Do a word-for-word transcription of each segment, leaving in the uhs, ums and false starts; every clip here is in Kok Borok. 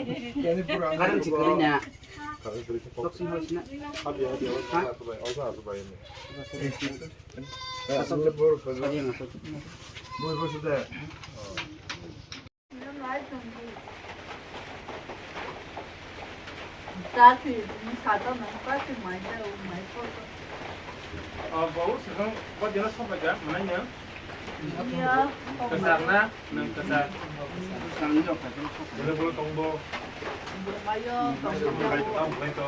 Karan si kwrwi na. Toksing hoi sina. Ha? Bo swkang bo dina sopai da, manai no. Kwchar na, nwng kwchar. Bole bole tong bo. Bwlai to, bwlai to.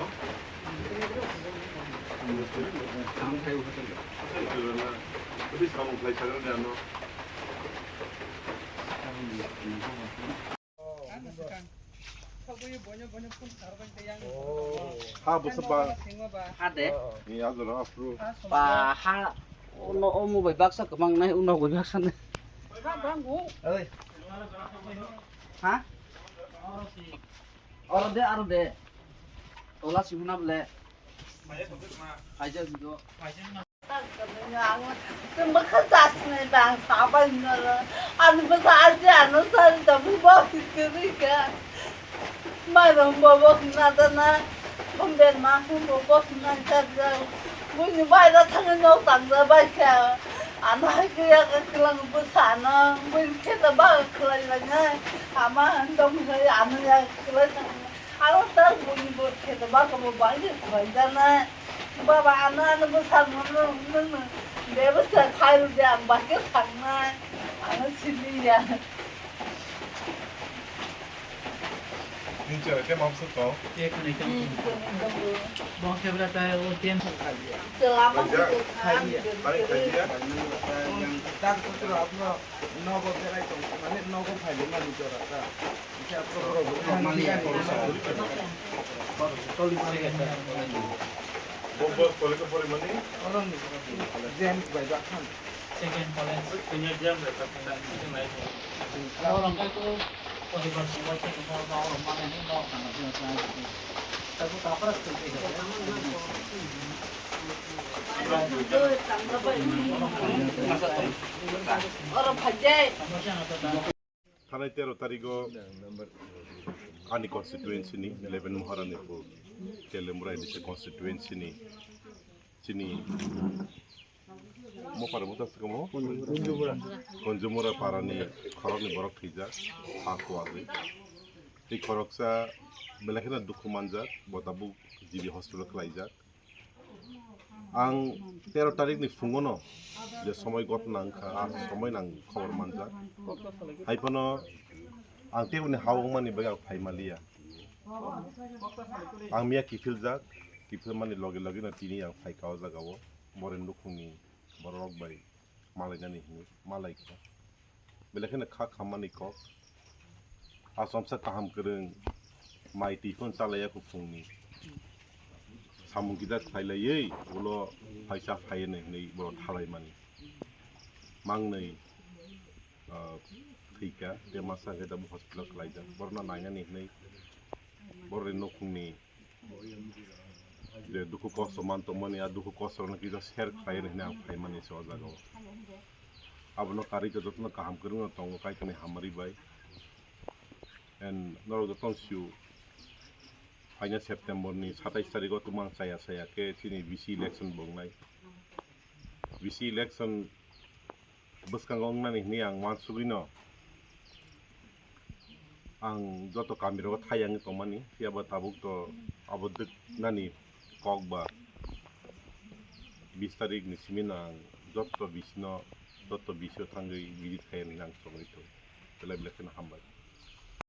Bwlai samung khlai sagra de ano. Ha, bwsa ba. Ha de. Ni ajaro apro. Ba ha. Ono omo bai baksa kwbang nai, uno bai baksa nai. Ha? Oro de, aro de. Tola sihuna bole. Phaijak higo. Ang tei mwkhang chasnai bang sabai noro. Ani bwsa aji ano sari da bwsa bo sikiri ka. Mairum bo bo na da na. Bomben ma hum bo bo na da da. Buni bai da thang no tang da bai ka. Ano hai ke ya ka klang bwsa ano. Buni ke da ba khlai la na. Ama dom hai ano ya khlai na. Aro tak buni bo khe to ba ko bo bai de bai da na. Baba, ano, ano bwsa no, no, no, no. Bebwsta khai rw de, ang bai khe thangnai. Ano sili ya. Ni chwrai te mamsa to. Ek ni kam. Hmm, to ni kam. Bo khe bra ta o tem. Chwla ma khai ya. Khai ya. Khai ya. Tak to chwla apno nogo berai tong, mane nogo phai de ma ni jora ta. Oro phai de. Thanai tero tarigo ani constituency ni eleven Maharani pur Telemura N D C constituency ni chini mopar muta sikamo Konjumura parani khorokni borok thwijak ha kuwagwi. Tei khoroksa belai kheno dukhu manjak, bo tabuk G B hospital khlaijak. Ang tero tarikni phungono je somoi ghotna wngkha, a somoi nang khobor manjak. Haiphano ang teboni ha wngmani bagwi ang phai manliya. Ang miya kiphiljak, kiphilmani loge logeno tini ang phaikha o jagao, boreni nukhungni bororok bai malainani hinwi malaikha. Belai kheno kha khammani kok. Achomsa kaham kwrwng mai twi phano chalaiya kuphungni. Samung kisa khlailaiwi ulo phaisa phaiya hinwi borok thalaimani. Mangnwi, ah, thwikha, tei masa khe tabuk hospital khlaijak. Borokno nainani hinwi borokni nukhungni je dukhu kosto man tongmani, a dukhu kosto rokno kisa share khlai rw hinwi ang phaimani se o jaga o. Abono karwi khe jotono kaham kwrwngno tongo Kaitorni hamari bai. And norok jotono sio, phaina September ni satais tarikh o tumang chaya chaya khe chini V C election bo wngnai. V C election bwskango wngnani hinwi ang uansugwino ang joto kamirogo thai yangwi tongmani, phiyaba tabuk to abo dwknani kok ba bis tarikh ni simi no ang joto V C no, joto V C o thangwi visit khai hinwi ang chongwi tongo. Belai belai kheno hambai.